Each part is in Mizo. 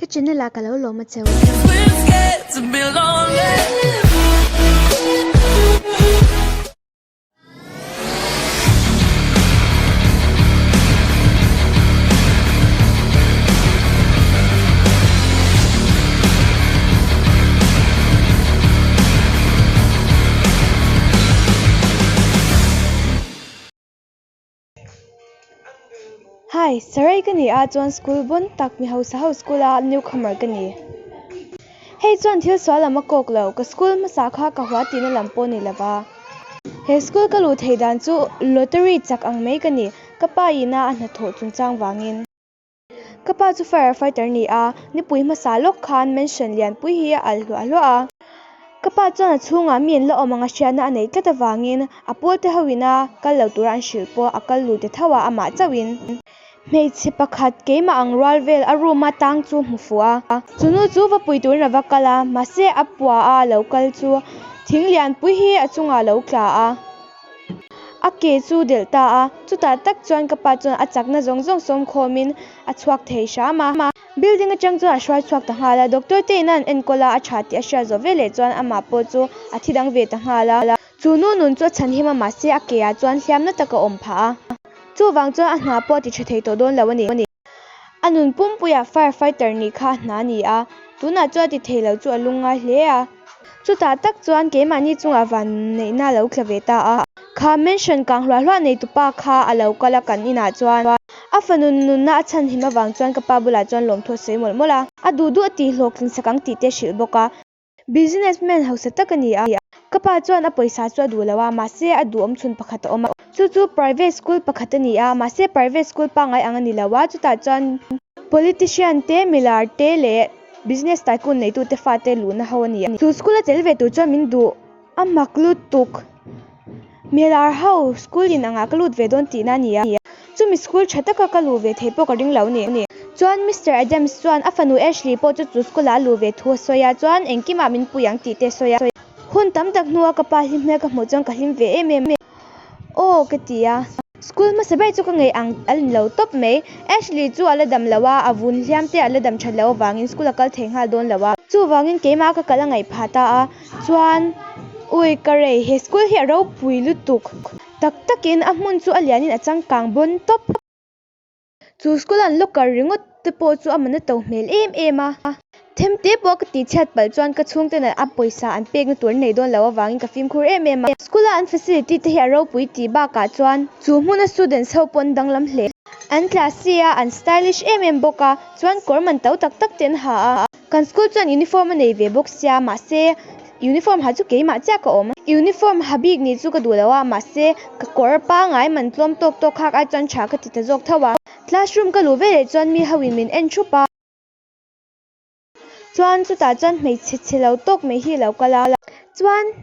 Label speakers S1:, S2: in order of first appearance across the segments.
S1: channel ah ka lo lawm a cheu. Hi, Sarai ka ni a chuan school bon tak mi hausa ho school a newcomer ka ni. Hei chuan thil sual lam a kawk lo, ka school hmasa kha ka hua tihna lam pawh ni lova. He school ka luh theih dan chu lottery chak ang mai ka ni, ka pa ina a hnathawh chungchang vangin. Ka pa chu fire fighter ni a, nipui hmasa lawk khan mansion lianpui hi a alh hluah hluah a. Ka pa chuan a chhungah mi an la awm ang a hriatna a neih tlat avangin a pawl te ho ina kal lo tura an hrilh pawh a kal lut ta tho a, amah chauhin. Hmeichhe pakhat keimah ang rual vel a room a tang chu hmu fuh a. Chunu chu va pui turin a va kal a, mahse a pua a lo kal chu thing lianpui hi a chungah a lo tla a. A ke chu delh ta a, chutah tak chuan ka pa chuan a chakna zawng zawng sawm khawmin a chhuak thei hram a. Building atang chuan a hruai chhuak ta nghal a, doctor te in a an enkawl a, a tha tih a hriat zawh veleh chuan amah pawh chu a thi dang ve ta nghal a. Chu nu nun chu a chhan him a, mahse a ke ah chuan hliamna tak a awm phah a. Chuvang chuan a hna pawh a ti tha thei tawh dawn lo a ni. A nun pumpuiah fire fighter nih kha a hna a ni a, tunah chuan a ti thei lo chu a lungngai hle a. Chutah tak chuan keimahni chungah van neihna a lo tla ve ta a. Kha mansion kang hluah hluah nei tupa kha a lo kal a kan inah chuan a fanu nunna a chhan him avang chuan ka pa bulah chuan lawmthu a sawi mawlh mawlh a. A duh duh a tih hlawhtling sak ang tih te a hrilh bawk a. Business man hausa tak a ni a, ka pa chuan a pawisa chu a duh lo a, mahse a duhawm chhun pakhat a awm a, chu chu private school pakhat a ni a, mahse private school pangngai ang a ni lo a, chutah chuan politician te, milar te leh business tycoon neitu te fate luhna ho a ni a, chu school a tel ve tur chuan min duh a mak lutuk. Milar ho school in angah ka lut ve dawn tihna a ni a, chumi school tha taka ka luh ve theih pawh ka ring lo a ni. Chuan Mister Adams chuan a fanu Ashley pawh chu chu school ah a luh ve thu a sawi a, chuan engkimah min pui ang tih te a sawi a. Hun tam tak hnua ka pa hlim hmel ka hmuh chuan ka hlim ve em em a, Aw ka ti a. School hmasa ber chu ka ngei ang a ni lo tawp mai. Ashley chu a la dam lo a, a vun hliam te a la dam that loh avangin school a kal thei nghal dawn lo a. Chuvangin keimah ka kal a ngaih phah ta a. Chuan, Ui, ka rei, he school hi a ropui lutuk. Tak takin a hmun chu a lianin a changkang bawn tawp. Chu school an locker ringawt te pawh chu a man a to hmel em em a. Them te pawh ka tih chhiat palh chuan ka chhungten a pawisa an pekna tur an nei dawn loh avangin ka fimkhur em em a. School a an facility te hi a ropui tih bakah chuan chu hmuna students ho pawh an danglam hle. An classy a, an stylish em em bawk a, chuan kawr man to tak tak te an ha a. Kan school chuan uniform a nei ve bawk sia, mahse uniform ha chu keimah chiah ka awm. Uniform ha bik nih chu ka duh lo a, mahse ka kawr pangai man tlawm tawk tawk khak ai chuan tha ka ti ta zawk tho a. Classroom ka luh veleh chuan mi ho in min en thup a. Chuan chutah chuan hmeichhe chhe lo tawk mai hi a lo kal a. Chuan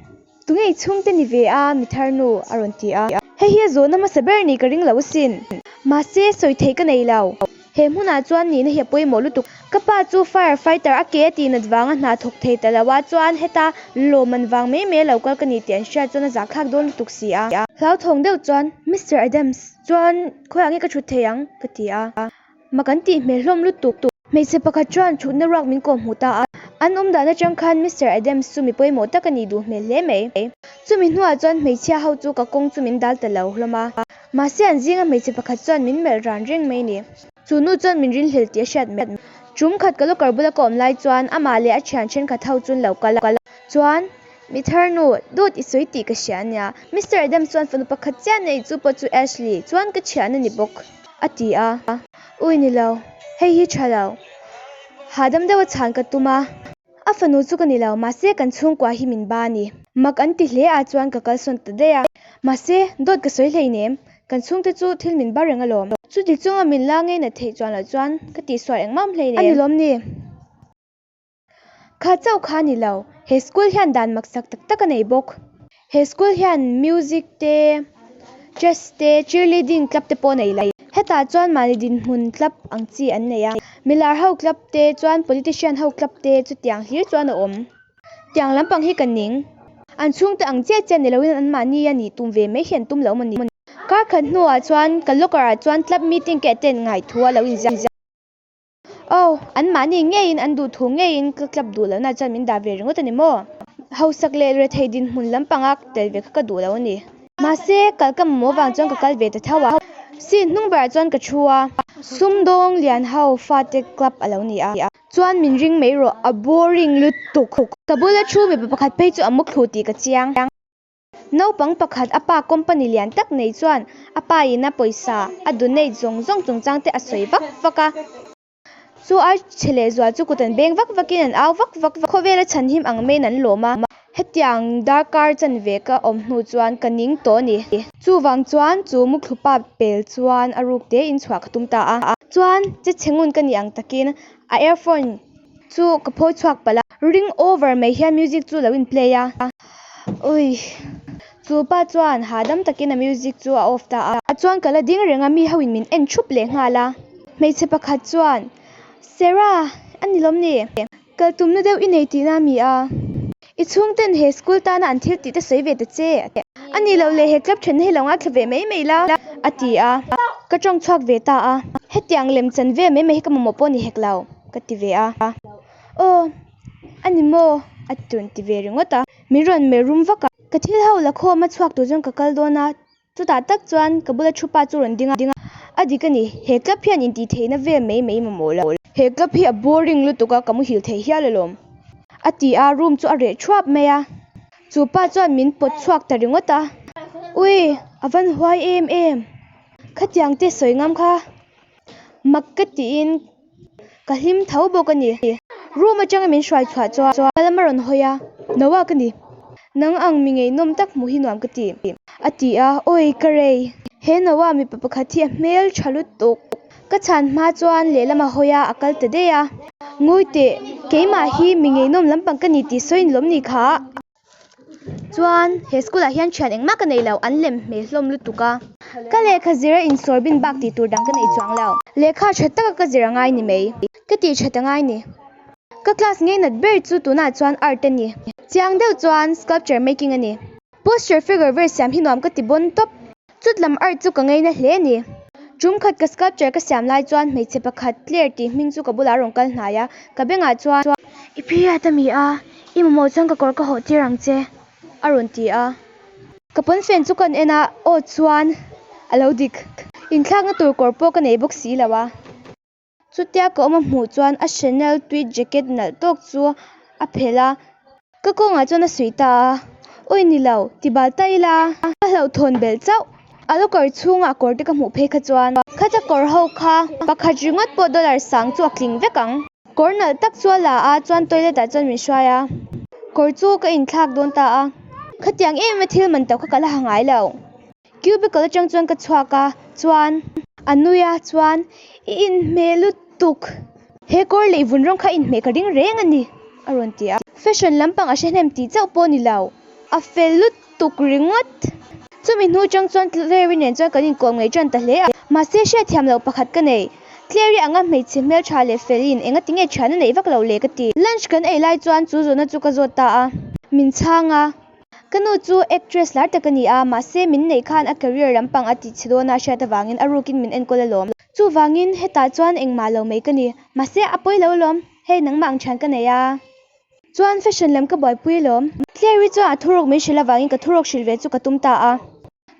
S1: tunge i chhungte ni ve a mi thar nu a rawn ti a. Hei hi a zawhna hmasa ber ni ka ring lo asin. Mahse sawi theih ka nei lo. He hmunah chuan nihna hi a pawimawh lutuk. Ka pa chu fire fighter a ke a tih nat vanga hna thawk thei ta lo a, chuan heta lawm an vang mai mai a lo kal ka ni tih an hriat chuan a zahthlak dawn lutuk si a. Hlauthawng deuh chuan Mister Adams chuan khawiah nge ka thut thei ang? ka ti a. Ma kan tih hmel hlawm lutuk. Hmeichhe pakhat chuan thutna ruak min kawh hmuh ta a. An awm dan atang khan Mister Adams chu mi pawimawh tak a nih duh hmel hle mai. Chumi hnuah chuan hmeichhia ho chu ka kawng chu min dal ta lo hlawm a. Mahse an zinga hmeichhe pakhat chuan min melh ran reng mai ni. Chu nu chuan min rinhlelh tih a hriat mai. Tum khat ka locker bula ka awm lai chuan amah leh a thian thenkhat ho chu an lo kal a. Chuan mi thar nu, dawt i sawi tih ka hria a nia. Mister Adams chuan fanu pakhat chiah nei chu pawh chu Ashley chuan ka thian a ni bawk. A ti a. Ui ni lo, hei hi tha lo. Hahdam deuh a chhan ka tum a. A fanu chu ka ni lo, mahse kan chhungkua hi min ba a ni. Mak an ti hle a chuan ka kalsawn ta daih a. Mahse, dawt ka sawi hleinem, kan chhungte chu thil min ba reng alawm. Chuti chunga min la ngei nat theih chuan loh chuan ka tihsual engmah awm hleinem. A ni lawm ni? Kha chauh kha a ni lo, he school hian dan maksak tak tak a nei bawk. He school hian music te, chess te, cheerleading club te pawh a nei lo. Hetah chuan mahni dinhmun club ang chi an nei a, milar ho club te chuan politician ho club te chutiang hlir chuan a awm. Tiang lampang hi ka ning. An chhungte ang chiah chiah ni loin anmahni a nih tum ve mai hi an tum lo maw ni. Kar khat hnuah chuan ka locker ah chuan club meeting ka attend ngai thu a lo inziak. Oh, anmahni ngeiin an duh thu ngeiin ka club duh lohna chuan min dah ve ringawt a ni maw? Hausak leh rethei dinhmun lampanga tel ve kha ka duh lo a ni. Mahse, kal ka mamawh vang chuan ka kal ve ta tho a. Seat hnung berah chuan ka thu a, sumdawng lian ho fate club a lo ni a. Chuan min ring mai rawh, a boring lutuk. Ka bula thu mipa pakhat phei chu a mu thlu tih ka chiang. Naupang pakhat a pa company lian tak nei chuan a pa in a pawisa a donate zawng zawng chungchang te a sawi vak vak a. Chu ai chhe leh zual chu kut an beng vak vakin an au vak vak a, khawvela chhanhim ang maiin an lawm a. Hetiang darkar chanve ka awm hnu chuan ka ning tawh a ni. Chuvang chuan chu muthlupa pel chuan a ruk tein chhuah ka tum ta a. Chuan che chhe ngun ka nih ang takin a earphone chu ka phawi chhuak palh a. Ring over mai hian music chu lo in play a. Ui! Chu pa chuan hahdam takin a music chu a off ta a. Chuan ka la ding reng a, mi ho in min en thup leh nghal a. Hmeichhe pakhat chuan, Sarah, a ni lawm ni? Kal tumna deuh i nei tihna a mi a? I chhungten he school tana an thil tih te sawi ve ta che, a ti. A ni lo le, he club thenna hi lo ngaithla ve mai mai la, a ti a. Ka tawng chhuak ve ta a. Hetiang lem chan ve mai mai hi ka mamawh pawh ni hek lo, ka ti ve a. Aw, a ni maw? A tun ti ve ringawt a. Min rawn melh rum vak a. Ka thil ho la khawm a chhuak tur chuan ka kal dawn a. Chutah tak chuan ka bula thu pa chu rawn ding a, a dik a ni, he club hian intih theihna vel mai mai mamawh lo. He club hi a boring lutuk a, ka muhil thei hial alawm. A ti a, room chu a reh thuap mai a. Chu pa chuan min pawt chhuak ta ringawt a. Ui, a van huai em em. Khatiang te sawi ngam kha mak ka tiin ka hlim tho bawk a ni. Room atanga min hruai chhuah chuan ka lam a rawn hawi a, Noah ka ni. Nang ang mi ngeihnawm tak hmuh hi nuam ka ti. A ti a, Awi ka rei. He Noah mipa pakhat hi a hmel tha lutuk. Ka chhan hma chuan lehlam a hawi a, a kal ta daih a. Ngawi teh, keimah hi mi ngeihnawm lampang ka ni tih sawi ni lawm ni kha? Chuan he school ah hian thian engmah ka nei lo, an lem hmel hlawm lutuk a. Ka lehkha zir a insawr bin bak tih tur dang ka nei chuang lo. Lehkha tha taka ka zir a ngai ni mai. Ka tih that a ngai ni. Ka class ngei nat ber chu tunah chuan art a ni. Chiang deuh chuan sculpture making a ni. Posture figure vel siam hi nuam ka ti bawn tawp. Chut lam art chu ka ngeina hle a ni. Tum khat ka sculpture ka siam lai chuan hmeichhe pakhat Claire tih hming chu ka bulah a rawn kal hnai a, ka bengah chuan. I period a mi a, i mamawh chuan ka kawr ka hawh tir ang che, a rawn ti a. Ka pawnfen chu kan en a, aw chuan a lo dik. Inthlakna tur kawr pawh ka nei bawk si lo a. Chutia ka awm a hmuh chuan a Chanel tweed jacket nalh tawk chu a phelh a, ka kawngah chuan a suih ta a, Awi ni lo, ti bal ta ila. Ka hlauhthawn belh chauh, a locker chhunga a kawr te ka hmuh phei kha chuan khata kawr ho kha pakhat ringawt pawh dollar sang chu a tling vek ang. Kawr nalh tak chu a la a, chuan toilet ah chuan min hruai a, kawr chu ka inthlak dawn ta a, khatiang em em a thil man tawh kha ka la ha ngai lo. Cubicle atang chuan ka chhuak a, chuan a nui a, chuan i inhmeh lutuk, he kawr leh i vun rawng kha inhmeh ka ring reng a ni, a rawn ti a. Fashion lampang a hre hnem tih chauh pawh ni lo, a fel lutuk ringawt. Chumi hnu atang chuan Clary nen chuan kan inkawm ngei tan ta hle a, mahse hriatthiam loh pakhat ka nei. Clary anga hmeichhe hmeltha leh felin enga tinge thian a neih vak lo le ka ti. Lunch kan ei lai chuan chu zawhna chu ka zawt ta a, min chhang a. Ka nu chu actress lar tak a ni a, mahse min neih khan a career lampang a tih chhe dawn a hriat avangin a rukin min enkawl alawm. Chuvangin hetah chuan engmah lo mai ka ni, mahse a pawi lo alawm, hei nangmah ang thian ka nei a. Chuan fashion lam ka buaipui alawm. Clary chuan a thuruk min hrilh avangin ka thuruk hrilh ve chu ka tum ta a.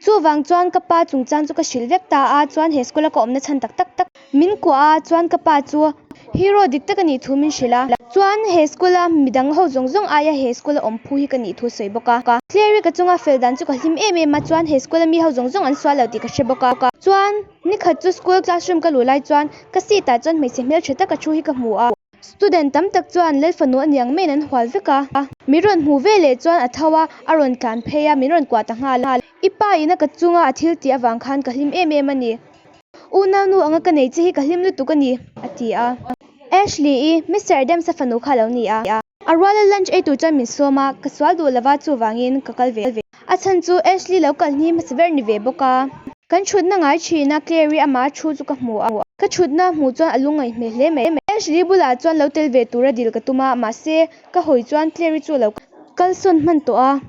S1: Chuvang chuan ka pa chungchang chu ka hrilh vek ta a, chuan he school a ka awmna chhan tak tak tak min kuah a, chuan ka pa chu hero dik tak a nih thu min hrilh a, chuan he school a midang ho zawng zawng aia he school a awm phu hi ka nih thu sawi bawk a. Clary ka chunga fel dan chu ka hlim em em a, chuan he school a mi ho zawng zawng an sual lo tih ka hre bawk a, chuan nikhat chu school classroom ka luh lai chuan ka seat ah chuan hmeichhe hmeltha taka thu hi ka hmu a. Student tam tak chuan Lalfanu a niang maiin an hual vek a. Min rawn hmuh ve leh chuan a tho a, a rawn tlan phei a, min rawn kuah ta nghal a. I pa ina ka chunga a thil tih avang khan ka hlim em em a ni. Unaunu anga ka nei che hi ka hlim lutuk a ni, a ti a. Ashley-i, Mister Adams-a fanu kha a lo ni a. A ruala lunch ei tur chuan min sawm a, ka sual duh lova chuvangin ka kal ve. A chhan chu Ashley lo kal hni hmasa ber ni ve bawk a. Kan thutna ngai thin a, Clary ama thu chu ka hmu a. Ka thutna hmuh chuan a lungngaih hmel hle mai. Ashley bulah chuan lo tel ve tura dil ka tum a, mahse ka hawi chuan Clary chu a lo kalsawn hman tawh a.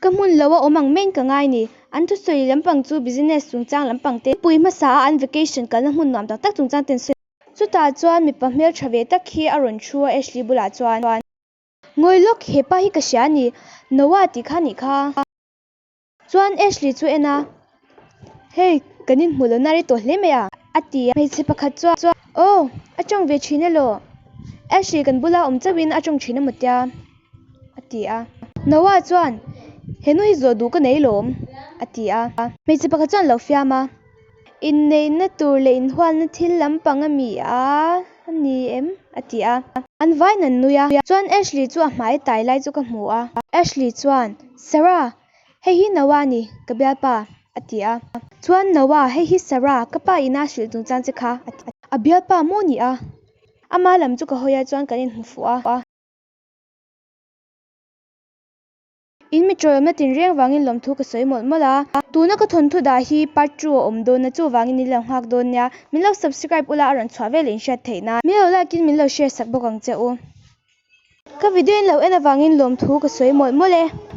S1: Ka hmun lo a awm ang maiin ka ngai ni. An thusawi lampang chu business chungchang lampang te pui hmasa a an vacation kalna hmun nuam tak tak chungchang te an sawi. Chutah chuan mipa hmeltha ve tak hi a rawn thu a Ashley bulah chuan. Ngawi lawk, hepa hi ka hria a ni, Noah tih kha nih kha. Chuan Ashley chu en a, Hey, kan inhmuh lohna a ri tawh hle mai a, a ti a. Hmeichhe pakhat chuan, Aw, a tawng ve thin elaw? Ashley kan bula awm chauhin a tawng thin emaw tia, a ti a. Noah chuan, He nu hi zawh duh ka nei lawm, a ti a. Hmeichhe pakhat chuan a lo fiam a. Inneihna tur leh inhualna thil lampang a mi a a ni em? a ti a. An vaiin an nui a. Chuan Ashley chu a hmai tai lai chu ka hmu a. Ashley chuan, Sarah, hei hi Noah a ni, ka bialpa, a ti a. Chuan Noah, hei hi Sarah, ka pa ina hrilh chungchang che kha, a ti a. A bialpa maw ni a? Ama lam chu ka hawi a chuan kan inhmu fuh a. In mi tawlawmna tinreng vangin lawmthu ka sawi mawlh mawlh a, tuna ka thawnthu dah hi part 2 a awm dawn a, chuvangin in lo nghak dawn nia, min lo subscribe ula a rawn chhuah vel in hriat theih nan. Min lo like in min lo share sak bawk ang che u. Ka video in lo en avangin lawmthu ka sawi mawlh mawlh e.